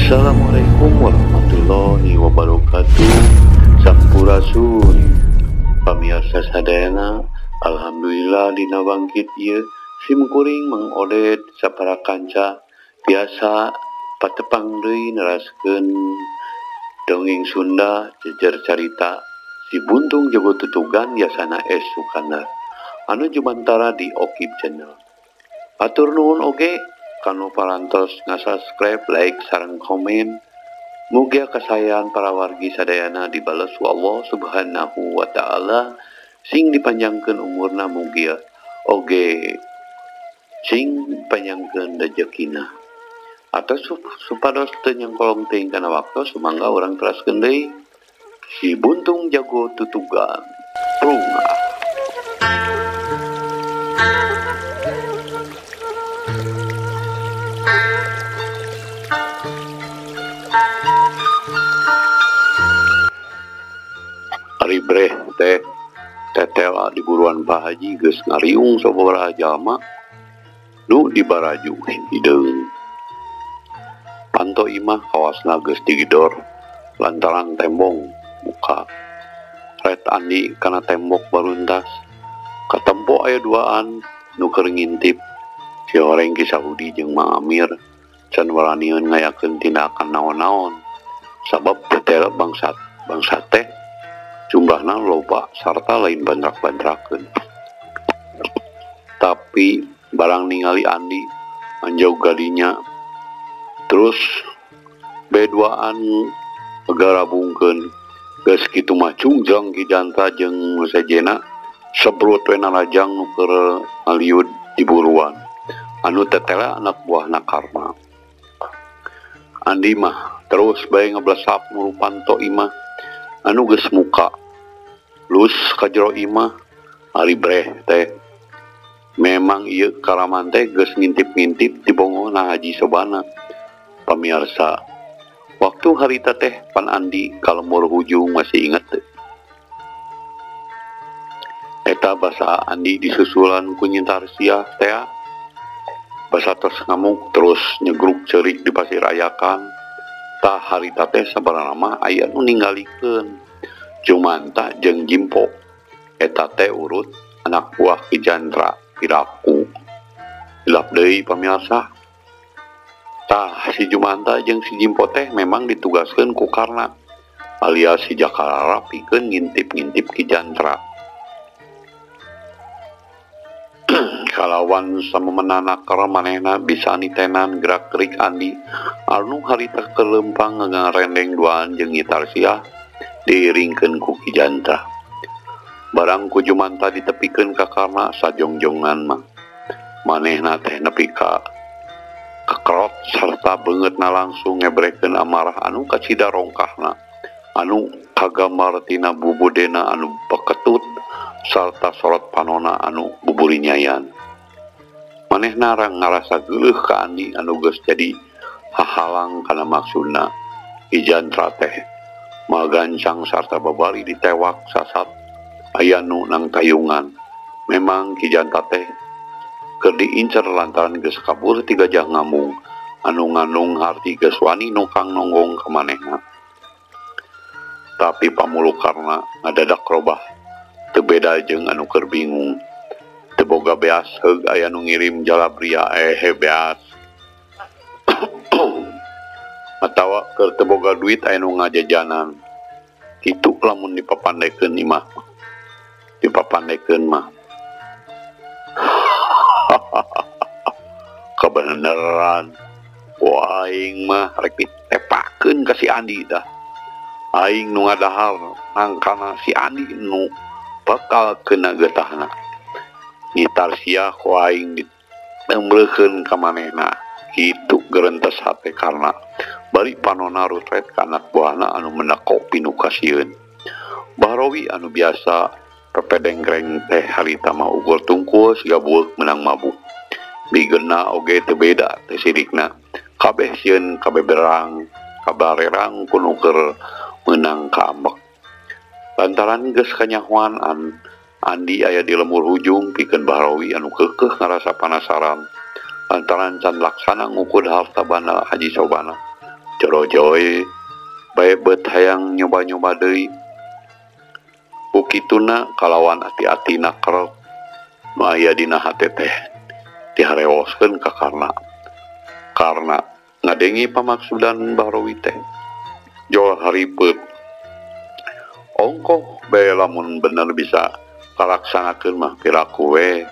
Assalamualaikum warahmatullahi wabarakatuh. Sampurasun pamirsa sadayana, alhamdulillah dina bangkit ieu sim kuring Mang Oded sapara kanca biasa patepang deui neraskeun dongeng Sunda jejer carita Si Buntung Jago Tutugan Yasana S Sukandar anu jumantara di Okib Channel. Atur nuhun oge kanu parantos ngasubscribe, like, sareng komen. Mugia kasayan para wargi sadayana dibales ku Allah Subhanahu wa taala, sing dipanjangkeun umurna mugia oge sing panjangkeun rejekina. Atau supados teu nyangkolong teuing kana waktu, sumangga urang teraskeun deui Si Buntung Jago Tutugan. Prungah. Ari breh teh tetela di buruan Pak Haji geus ngariung sababaraha jalma nu dibaraju hideung. Panto imah kawasna geus digidor lantaran tembong muka. Ret Andi kana tembok baruntas. Katempo aya duaan nu keur ngintip. Si horeng Ki Sahudi jeung Mang Amir can waranieun ngayakeun tindakan naon-naon sabab tetela bangsat bangsa teh jumlahna loba sarta lain bandrak-bandrakeun. Tapi barang ningali Andi anjog gadinya terus beduaan garabungkeun. Geus kitu mah cungjang Ki Janta jeung sejena sebrut we narajang nu keur ngaliud di buruan anu tetela anak buahna Karma. Andi mah terus bae ngeblesap muru panto imah anu geus muka lus ka jero imah. Ari breh teh memang ieu karaman teh geus ngintip-ngintip di bongona Haji Sobana. Pamirsa, waktu harita teh pan Andi ka lembur hujung masih inget teu? Eta basa Andi disusulan ku Nyi Tarsiah teh basa tos ngamuk terus nyegruk ceurik di pasir ayakan. Tah harita teh sabarana mah aya nu ningalikeun Jumanta jeung Jimpo. Eta teh urut anak buah Ki Jantra piraku. Hilap deui pamirsa. Tah si Jumanta jeung si Jimpo teh memang ditugaskeun ku Karna alias si Jakarara pikeun ngintip-ngintip Ki Jantra. Kalawan samemenana keur manehna bisa nitenan gerak-gerik Andi anu harita kelempang ngarendeng duaan jeung Nyi Tarsiah diiringkeun ku Ki Jantra. Barang ku Jumanta ditepikeun ka Karna sajongjongan mah manehna teh nepi ka kekerot serta beungeutna langsung ngebrekeun amarah anu kacida rongkahna anu kagambar tina bubudena anu beketut sarta sorot panona anu buburinyayan. Manehna ngarasa geuleuh ka Andi anu geus jadi hahalang kana maksudna. Ki Jantra teh magancang sarta babari ditewak sasat aya nu nang tayungan. Memang Ki Jantra teh keur diincer lantaran geus kabur ti gajah ngamung anu ngandung harti geus wani nukang nonggong ka manehna. Tapi pamuluk Karna ngadadak robah teu beda jeung anu keur bingung. Teu boga beas heug aya nu ngirim jalabria beas. Atawa keur teu boga duit aya nu ngajajanan. Kitu lamun dipapandekeun imah. Dipapandekeun mah. Kebenaran wah aing mah rek ditepakeun ka si Andi dah. Aing nu ngadahar nangkana si Andi nu bakal kena getahna. Nyi Tarsiah ku aing ditemblekeun ka manehna. Kitu gerentes hate Karna bari panona rutret ka anak buahna anu mendak kopi nu kasieun. Bahrowi anu biasa pepedenggreng teh harita mah ukur tungkul siga bueuk menang mabuk. Bigeuna oge teu beda teh sirikna. Kabeh sieun kabeberang kabarerang ku nu keur meunang kaambek. Lantaran geus kanyahoan Andi aya di lembur hujung pikeun Bahrowi anu keukeuh ngarasa panasaran lantaran can laksana ngukud harta banda Haji Sobana. Jorojoy bae beut hayang nyoba-nyoba deui. Ku kituna kalawan ati-atina kerep nu aya dina hate teh diharewoskeun ka Karna. Karna ngadengi pamaksudan Bahrowi teh jol haripeut. Ongkoh bae lamun bener bisa kalaksanakeun mah piraku we.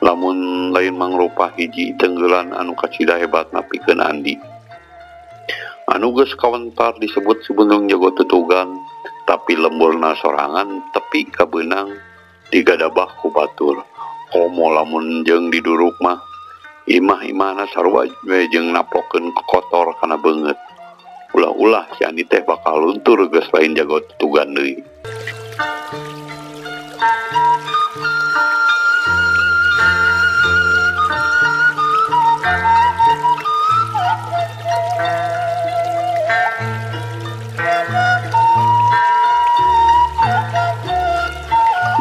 Lamun lain mangrupa hiji tenggelan anu kacida hebatna pikeun Andi. Anu geus kawentar disebut si Bundung Jago Tutugan, tapi lemburna sorangan tepi kabeunang digadabah ku batur. Komo lamun jeung diduruk mah imah-imahna sarua we jeung naplokeun kotor kana beungeut. Ulah-ulah si Andi teh bakal luntur geus lain jago tutugan deui.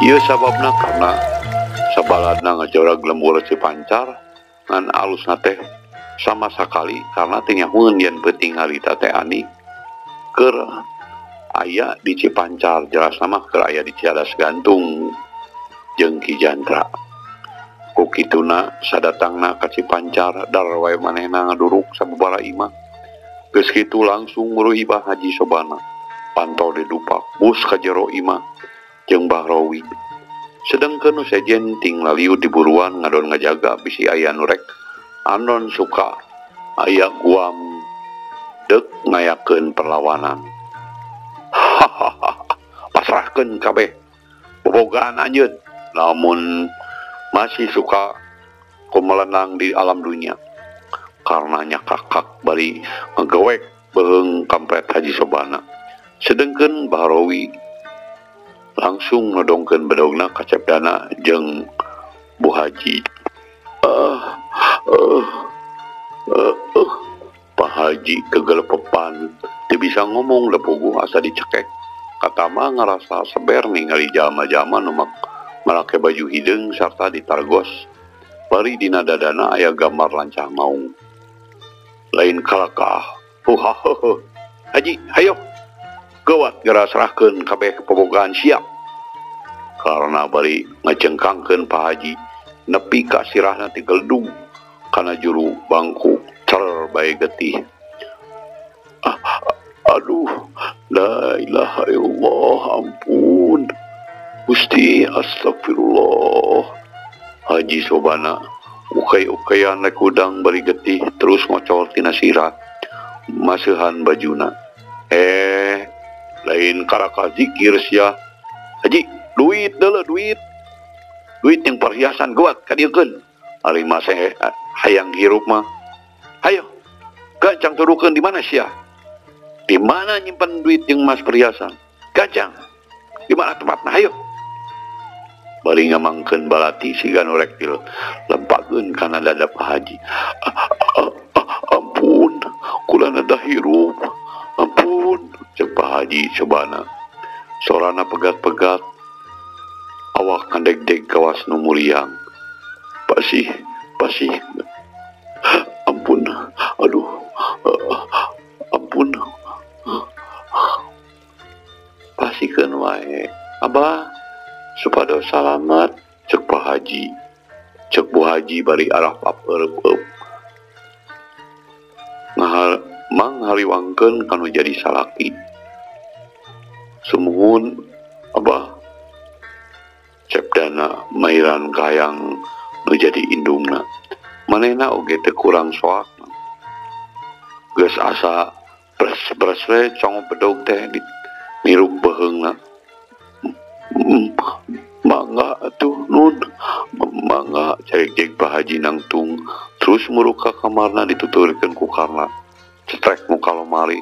Ieu sababna karena sabaladna ngajorag lembur Cipancar ngan alusna teh sama sakali karena teu nyahueun yen peuting harita teh Andi keur aya di Cipancar, jelasna mah keur aya di Ciadas Gantung jeung Ki Jantra. Ku kituna sadatangna ka Cipancar dar wae manehna ngaduruk sababaraha imah. Geus kitu langsung nguru ibah Haji Sobana. Pantol didupak bus ka jero imah jeung Bahrowi. Sedengkeun nu sejen ting laliu di buruan ngadon ngajaga bisi aya nu rek anon suka aya guam deuk ngayakeun perlawanan. Hahaha, pasrahkeun kabeh bobogaan anjeun lamun masih suka kumelenang di alam dunia. Karenanya kakak bari ngegewek beheung kampret Haji Sobana. Sedengkeun Bahrowi langsung nodongkeun bedogna ka Cepdana jeung Bu Haji. Pak Haji kegelepepan teu bisa ngomong lepuguh asa dicekek. Katama ngarasa seber ningali jalma-jalma nu make baju hideung sarta ditargos. Bari dina dadana aya gambar lancah maung. Lain kalakah. Huhahehe. Haji, hayo. Gawat geura serahkeun kabeh pebogaan siap. Karena bari ngacengkangkeun Pak Haji nepi ka sirahna ti geldung kana juru bangku cer bae getih. Aduh, la ilaha illallah, ampun. Gusti, astagfirullah. Haji Sobana ukay-ukayan rek hudang bari getih terus ngocor tina sirah maseuhan bajuna. Lain karaka zikir sia. Haji, duit deuleu duit. Duit yang perhiasan geuat kadieukeun. Ari mah hayang hirup mah. Hayo, gancang turukeun di mana sia? Di mana nyimpen duit jeung mas perhiasan? Gancang. Di mana tempatna? Hayo. Bari ngamangkeun balati siga nu rek dilempakeun kana dada Pak Haji. Ampun, kula nada hirup. Ampun, cek Pak Haji Sobana. Sorana pegat-pegat, awak ngandeg-deg kawas nu muriang. Pasih, pasih. Ampun, aduh, ampun. Pasihkeun wae, Abah, supados salamet, cek Pak Haji. Cek Bu Haji bari arah papereup. Manghariwangkeun kanu jadi salaki. Sumuhun Abah, Cepdana mairan kayang nu jadi indungna. Manehna oge teu kurang soak. Geus asa bres-bres we cong bedog teh niruk beheungna. Mangga atuh nun, mangga carek-cek Pak Haji nangtung terus muruk ka kamarna dituturkeun ku Karna. Cetrek muka lomari,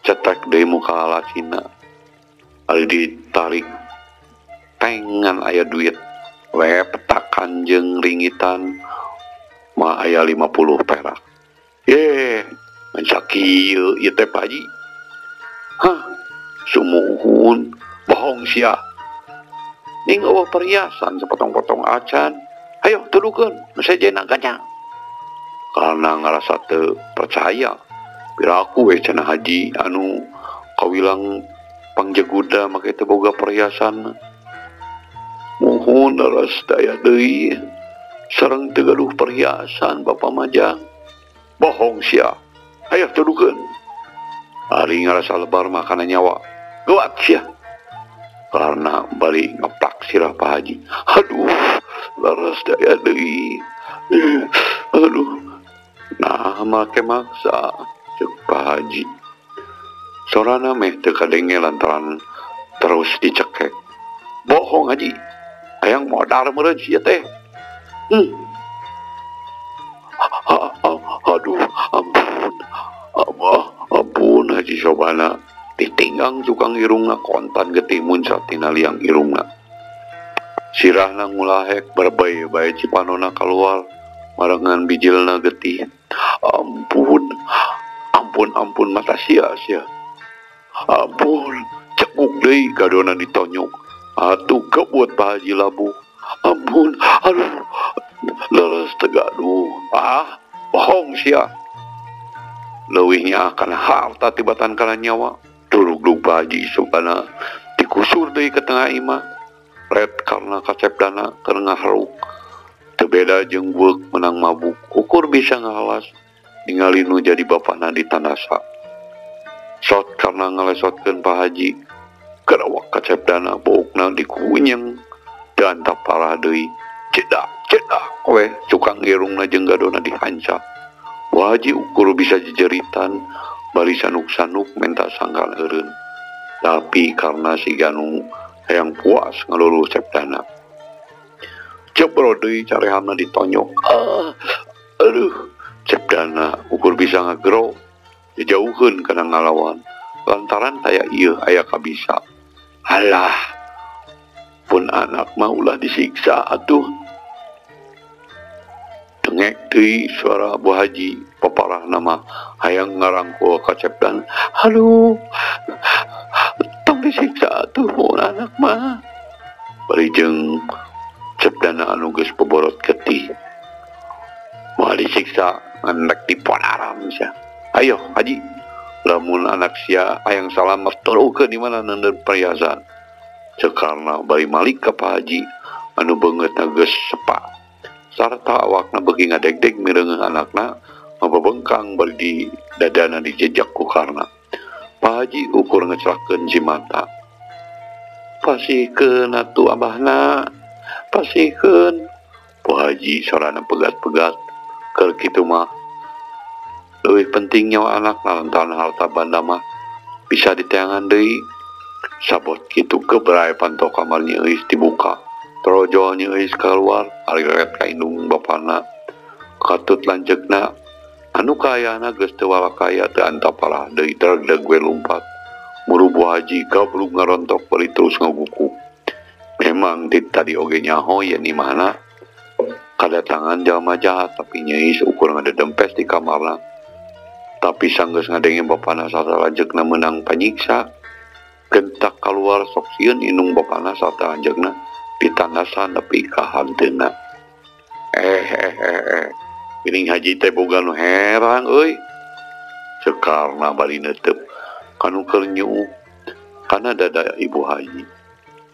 cetrek deui muka lalacina. Ari ditarik tengan aya duit, we petakan jeung ringitan mah aya 50 perak. Ye, mencakieu ieu teh Pak Haji. Hah, sumuhun, bohong sia. Ning eueuh perhiasan sepotong-potong acan. Hayo tudukeun, nu sejenna gancang. Karena ngarasa teu percaya, Piraku we cenah haji anu kawilang pangjeguda make teu boga perhiasan. Muhun leres daya deui sareng teu gaduh perhiasan Bapak Majang. Bohong sia. Hayoh tuduhkeun. Ari ngarasa lebar mah kana nyawa. Geuat sia. Karena bari ngeplak sirah Pak Haji. Aduh, leres daya deui. Aduh. Nah, make maksa cek Pak Haji. Sorana meh teu kadenge lantaran terus dicekek. Bohong Haji. Hayang modar meureun sia teh. Aduh, ampun. Ampun Haji Sobana. Ditinggang tukang irungna kontan getih muncrat tina liang irungna. Sirahna ngulahek berbay-bay cipanona keluar marengan bijilna getih. Ampun, ampun, ampun mata sia sia. Ampun, cekuk deui gadona ditonyok. Atuh kebuat Pak Haji labuh. Ampun, aduh, leres tegaduh. Ah, bohong sia. Leuwihnya kana harta tibatan kana nyawa. Durug-durug Pak Haji Sobana dikusur deui ke tengah imah. Red karena kacep dana keur ngaharuk. Teu beda jeung bueuk menang mabuk. Ukur bisa ngahalas ningali nu jadi bapana ditandasa. Sot karena ngalesotkeun Pak Haji. Kerawak kacep dana buukna dikunyeng dan tak parah deui. Cedak cedak we cukang irungna jeung gadona dihanca. Bu Haji ukur bisa jejeritan bari sanuk-sanuk menta sangkan eureun. Tapi karena si Ganu hayang puas ngaluluh cepdana. Jebro deui carehamna ditonyok. Ah, aduh, cepdana ukur bisa ngagero dijauhkeun kana ngalawan. Lantaran taya ieu aya kabisa. Alah, pun anak mah ulah disiksa atuh. Dengek deui suara Bu Haji paparah nama hayang ngarangkul ka cepdana. Aduh, tong disiksa atuh pun anak mah. Bari jeung cepdana anu geus boborot getih. Moal disiksa ngan rek diponaram sia. Ayo Haji, lamun anak sia hayang salamet turuhkeun di mana neundeun perhiasan. Cekarna bari malik ka Pak Haji anu beungeutna geus sepa. Sarta awakna beuki ngadegdeg mireungeun anakna mabebengkang bari di dadana dijejak ku Karna. Pak Haji ukur ngecelakeun cimata. Pasihkeun atuh abahna, pasihkeun. Pak Haji sorana pegat-pegat keur kitu mah. Leuwih penting nyawa anak lantaran harta banda mah bisa diteangan deui. Sabot kitu gebrai panto kamar Nyi Euis dibuka. Trojol Nyi Euis keluar, ari ret ka indung bapana. Katut lanceukna anu kaayana geus teu walakaya teu antaparah deui dregdeg we lumpat. Muru Bu Haji gablug ngarontok bari terus ngaguku. Memang di tadi oge nyaho yen imahna kadatangan jalma jahat tapi Nyi Euis ukur ngadedempes di kamarna. Tapi sanggeus ngadenge bapana sarta lanceukna meunang panyiksa. Gentak kaluar sok sieun indung bapana sarta lanceukna ditandasan nepi ka hanteuna. Geuning Haji teh boga nu herang euy. Cekarna bari neuteup kanu keur nyuuh kana dada Ibu Haji.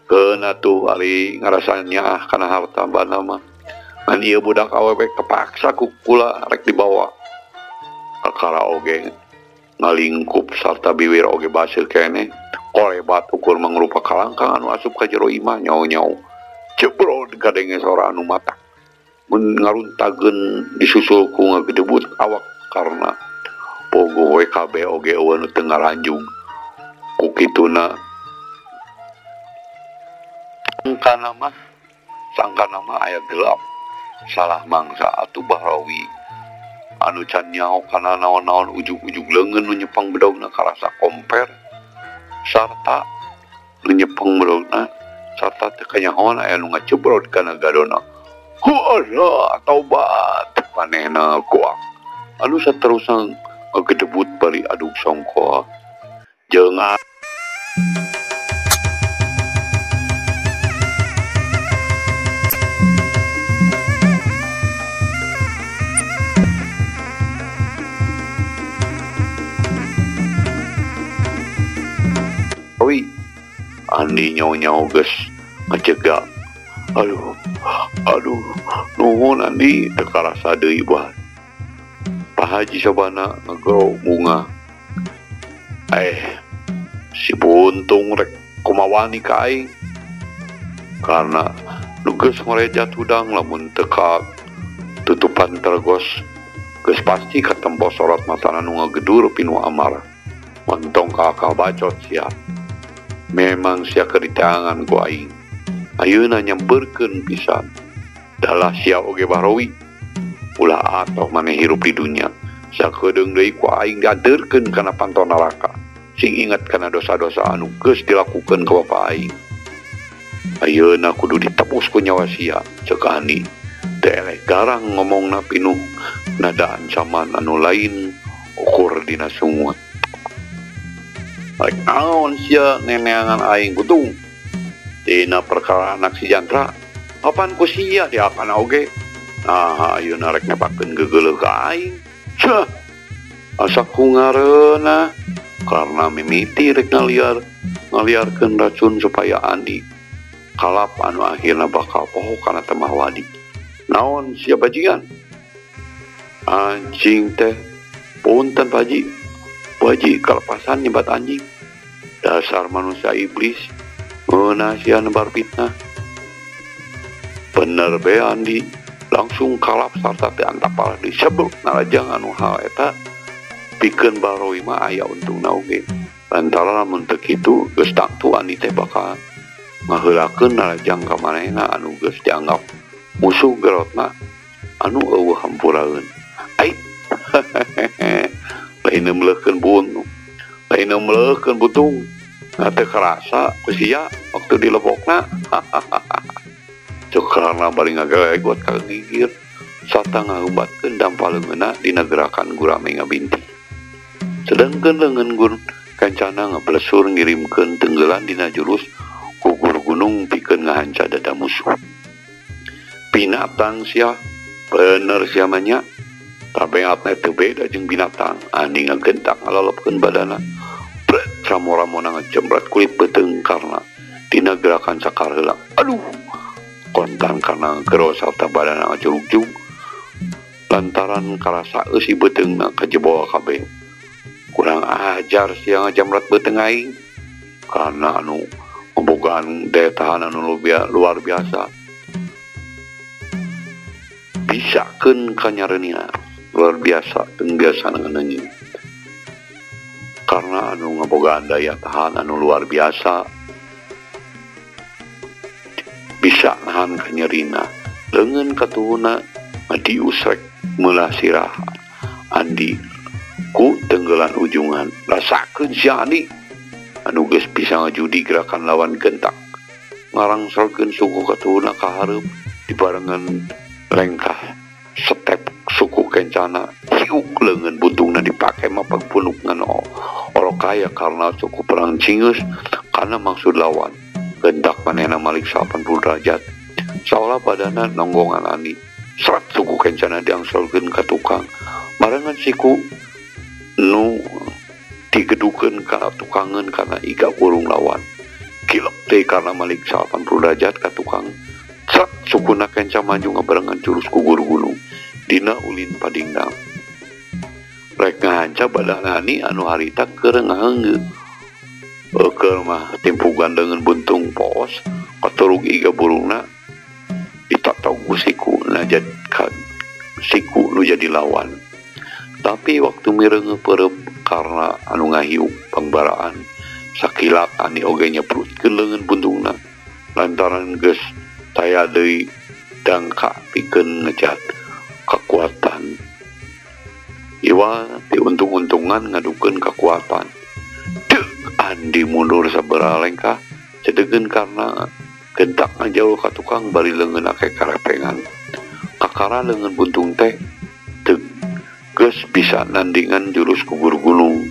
Keun atuh ari ngarasa nyaah kana harta banda mah. Ngan ieu budak awewe kepaksa ku kula rek dibawa. Kakara oge ngalingkup sarta biwir oge baseuh keneh. Kolebat ukur mangrupa kalangkang anu asup ka jero imah nyau-nyau. Jebrod kadenge sora anu matak. Mun ngaruntageun disusul ku ngagedebut awak karena pogo we kabeh oge eueuh nu teu ngaranjung. Ku kituna sangkana mah aya gelap. Salah mangsa atuh Bahrawi anu can nyaho kana naon-naon ujug-ujug leungeun nu nyepeng bedogna karasa komper sarta nu nyepeng bedogna sarta teu kanyahoan aya nu ngacebrod kana gadona. Huala taubat manehna kuak anu saterusna ngagedebut bari aduk songkoa jeung Bahrawi. Andi nyau-nyau geus ngajega. Aduh, aduh, nuhun Andi teu karasa deui buah. Pak Haji Sobana ngegero bunga. Si buntung rek kumawani ka aing. Karena nu geus ngorejat hudang lamun teu ka tutupan tergos geus pasti katempo sorot matana nu ngagedur pinuh amarah. Montong ka akal bacot sia. Memang sia keur diteangan ku aing. Ayeuna nyamperkeun pisan. Dalah sia oge Bahrawi. Ulah atoh maneh hirup di dunya. Sakedeung deui ku aing dianteurkeun kana panto neraka. Sing inget kana dosa-dosa anu geus dilakukeun ka bapa aing. Ayeuna kudu ditebus ku nyawa sia, ceuk Andi. Teu eleh garang ngomongna pinuh nada ancaman anu lain ukur dina sungut. Rek naon sia neneangan aing kutung. Dina perkara anak si Jantra, kapan ku sia diakana oge. Nah, ayeuna rek nepakeun gegeuleuh ka aing. Cah, asa ku ngareuna karena mimiti rek ngaliarkeun racun supaya Andi kalap anu akhirna bakal poho kana temah wadi. Naon sia bajingan? Anjing teh punten Pak Haji. Bu Haji kelepasan nyebat anjing. Dasar manusia iblis, ngeunah sia nebar fitnah. Bener be Andi, langsung kalap sarta teh antap parah disebut nalajang anu hal eta pikeun Bahrawi mah aya untungna oge. Lantaran lamun teu kitu geus tangtu Andi teh bakal ngaheulakeun nalajang ka manehna anu geus dianggap musuh gerotna anu eueuh hampuraeun. Ait. Lain meuleukeun buntung, lain meuleukeun butung. Nah, teu karasa ku sia waktu dilebokna. Cek karena bari ngagelegot ka gigir sarta ngahumbatkeun dampa leungeunna dina gerakan gurame ngabinti. Sedengkeun leungeun gun kancana ngablesur ngirimkeun tenggelan dina jurus gugur gunung pikeun ngahanca dada musuh. Binatang sia, bener sia mah nya. Tabeatna teu beda jeung binatang. Andi ngagentak ngalolepkeun badana. Bret ramo-ramona ngajemret kulit beuteung karena dina gerakan cakar heula. Aduh, kontan karena gero sarta badana ngajurugjug. Lantaran karasa eusi beuteungna kajebol kabeh. Kurang ajar sia ngajemret beuteung aing. Karena anu ngebogaan daya tahan anu luar biasa. Bisakeun kanyarenia luar biasa teu biasa ngeuneuh. Karena anu ngebogaan daya tahan anu luar biasa bisa nahan kanyerina. Leungeun katuhuna ngadiusrek meulah sirah Andi ku tenggelan ujungan. Rasakeun sia Andi anu geus bisa ngajudi gerakan lawan gentak. Ngarangselkeun suku katuhuna ka hareup dibarengan lengkah step suku kencana hiuk leungeun buntungna dipake mah pagpunuk ngan orok kaya karena suku perang Cingeus karena maksud lawan. Gentak manehna malik 80 derajat saolah badana nonggongan Andi. Serat suku kencana diangselkeun ka tukang barengan siku nu digedukeun ka tukangeun karena iga burung lawan. Kilep teh karena malik 80 derajat ka tukang. Serat sukuna kenca maju ngabarengan jurus gugur gunung dina ulin padingdang. Rek ngahanca badan Ani anu harita keur ngaheungeu. Keur mah timpugan deungeun buntung poos katurug iga burungna ditatog ku siku najadkan siku nu jadi lawan. Tapi waktu mireungeuh peureub karena anu ngahiuk pangbaraan sakilat Ani oge nyeprutkeun leungeun buntungna lantaran geus taya deui dangka pikeun ngejat kekuatan. Iwa diuntung-untungan ngadukeun kekuatan. Deuk Andi mundur sabaraha lengkah cedegeun karena gentak ngajauh ka tukang bari leungeun ake karepengan. Kakara leungeun buntung teh teu geus bisa nandingan jurus gugur gunung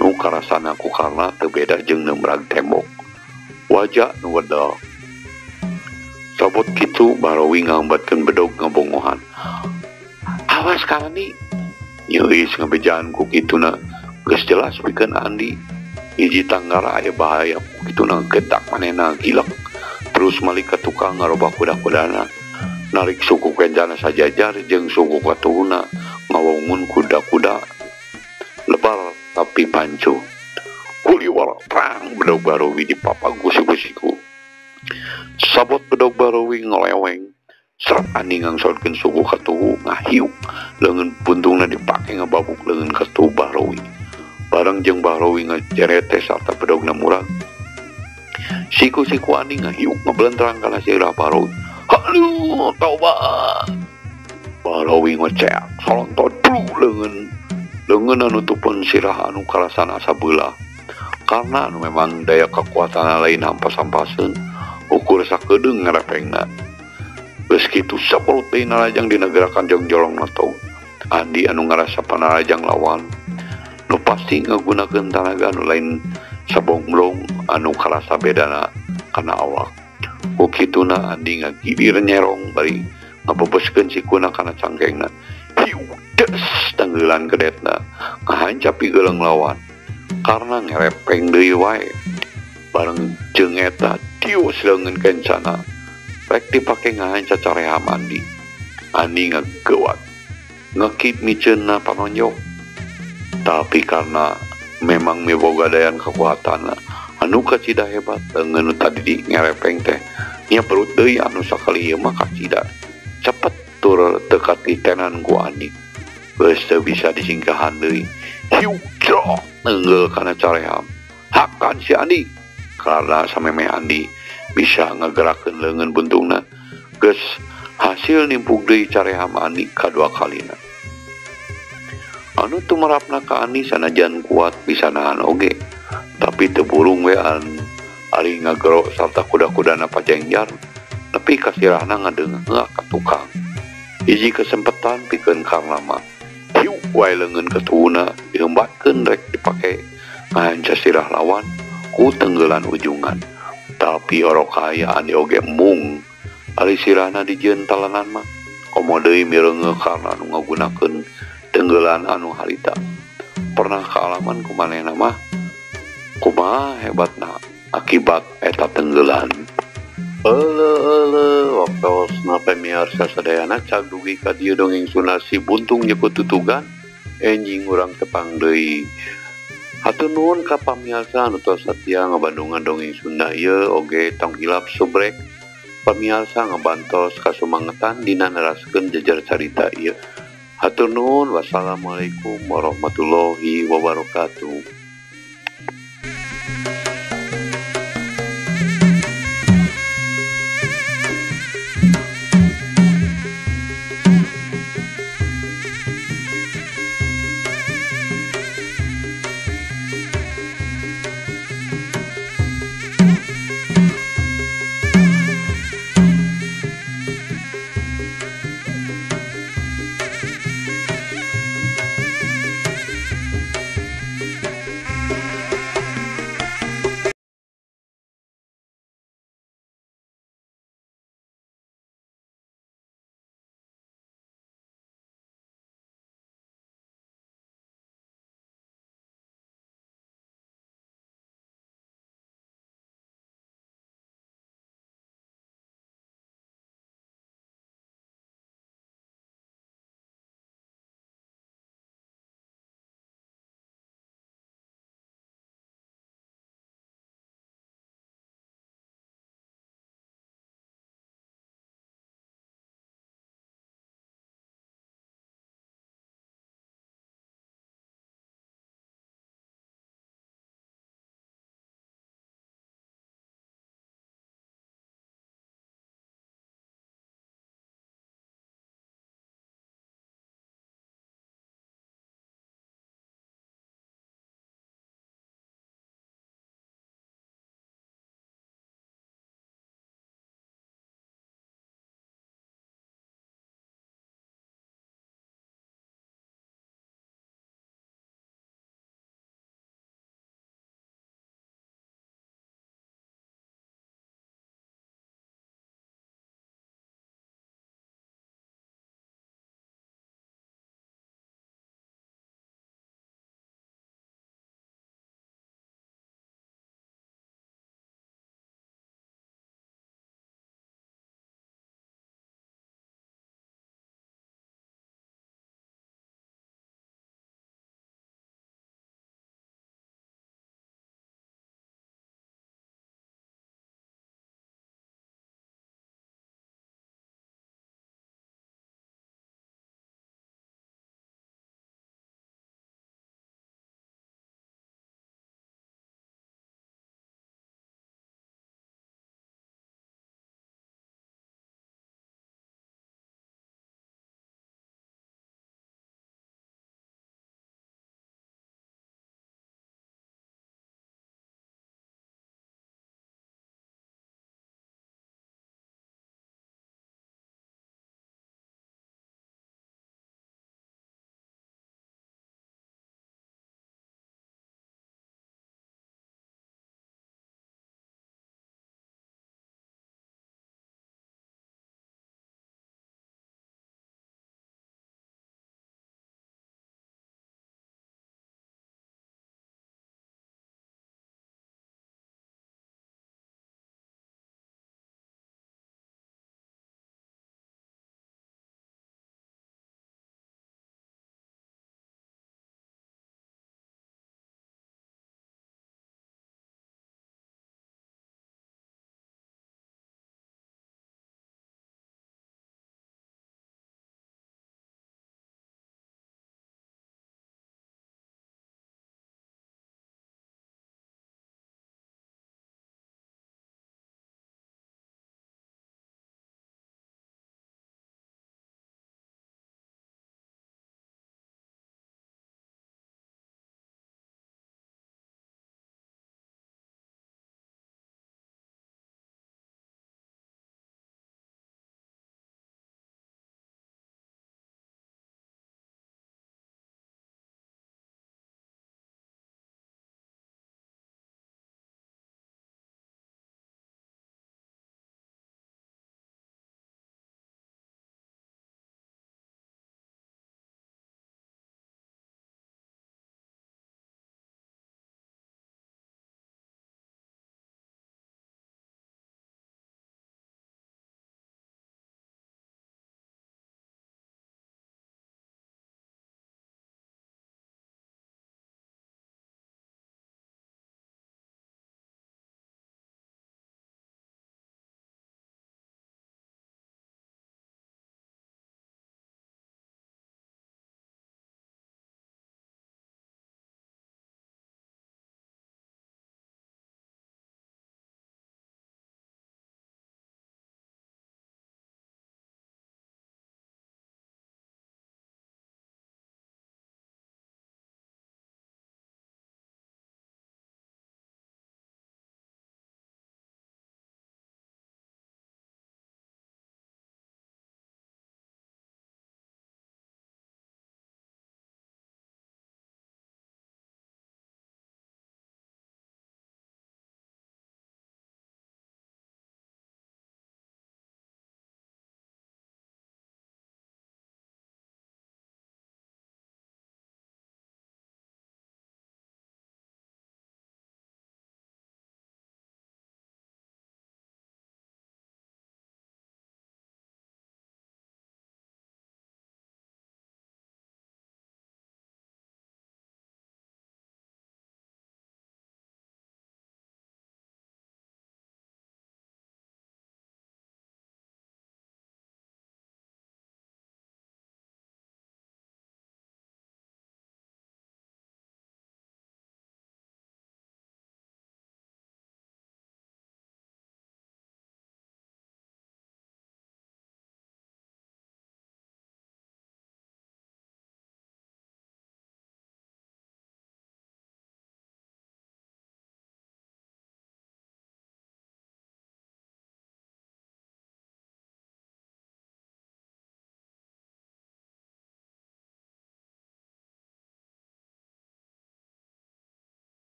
nu karasana ku karna teu beda jeung neumrag tembok. Wajah nu wedal. Sabot kitu Bahrawi ngambatkeun bedog ngabongohan. Awas ka Andi. Nyeuis ngabejaan ku kituna geus jelas pikeun Andi. Hiji tanggara aya bahaya kitu na getak manehna gilek. Terus malik ka tukang ngarobah kuda-kudana. Narik suku kencana sajajar jeung suku katuhuna ngawongun kuda-kuda lebar tapi pancu. Kuliwara prang bedog Barowi dipapagu siku-siku. Sabot bedog Barowi ngeleweng. Serat Andi ngangsodkeun suku katuhu ngahiuk leungeun puntungna dipake ngababuk leungeun katuhu Bahrowi. Bareng jeung Bahrowi ngajerete sarta bedogna murag. Siku-siku Andi ngahiuk ngeblentrang kana sirah Bahrowi. Aduh, taubat. Bahrowi ngoceak solontot leungeun leungeun anu tupun sirah anu karasana sabelah. Karena anu memang daya kekuatan lain hampas-hampaseun ukur sakedeung ngerepengna. Geus kitu saperut deui narajang dina gerakan jongjolong notog. Andi anu ngarasa panarajang lawan nu pasti ngagunakeun tanaga anu lain sabongblong anu karasa bedana kana awak. Ku kituna Andi ngagilir nyerong bari ngabebeskeun sikuna kana cangkengna. Hiu des tanggelan kedetna ngahancap pigeuleng lawan karena ngerepeng deui wae. Bareng jeung eta tius leungeun kencana. Rek dipake ngahanca careham Andi. Andi ngagewat ngekip miceunna panonjok. Tapi karena memang miboga dayan kekuatan anu kacida hebat leungeun nu tadi di ngerepeng teh nya perut deui anu sakali ieu mah kacida cepet tur teu katitenan ku Andi. Geus teu bisa disingkahan deui. Hiu jrok nenggel kana careham. Hakan si Andi karena samemeh Andi bisa ngagerakeun leungeun buntungna. Geus hasil nimpuk deui careham Andi kadua kalina. Anu tumerapna ka Andi sanajan kuat bisa nahan oge, tapi teu burung we an ari ngagero sarta kuda-kudana pajengjar nepi ka sirahna ngadeungeuh ka tukang. Hiji kesempatan pikeun karna mah hiu wae leungeun katuhuna dihembatkeun rek dipake ngahanca sirah lawan ku tenggelan ujungan. Tapi orok kaya Andi oge mung ari sirahna dijieun talenan mah komo deui mireungeuh karna anu ngagunakeun tenggelan anu harita. Pernah kaalaman ku manehna mah kumaha hebatna akibat eta tenggelan. Euleuh waktosna pamiarsa sadayana cag dugi ka dieu dongeng Sunda Si Buntung nyebut tutugan enjing urang tepang deui. Hatur nuhun ka pamiarsa anu tos satia ngabandungan dongeng Sunda ieu oge tong hilap subrek pamiarsa ngabantos kasumangetan dina neraskeun jejer carita ieu. Hatur nuhun, wassalamualaikum warahmatullahi wabarakatuh.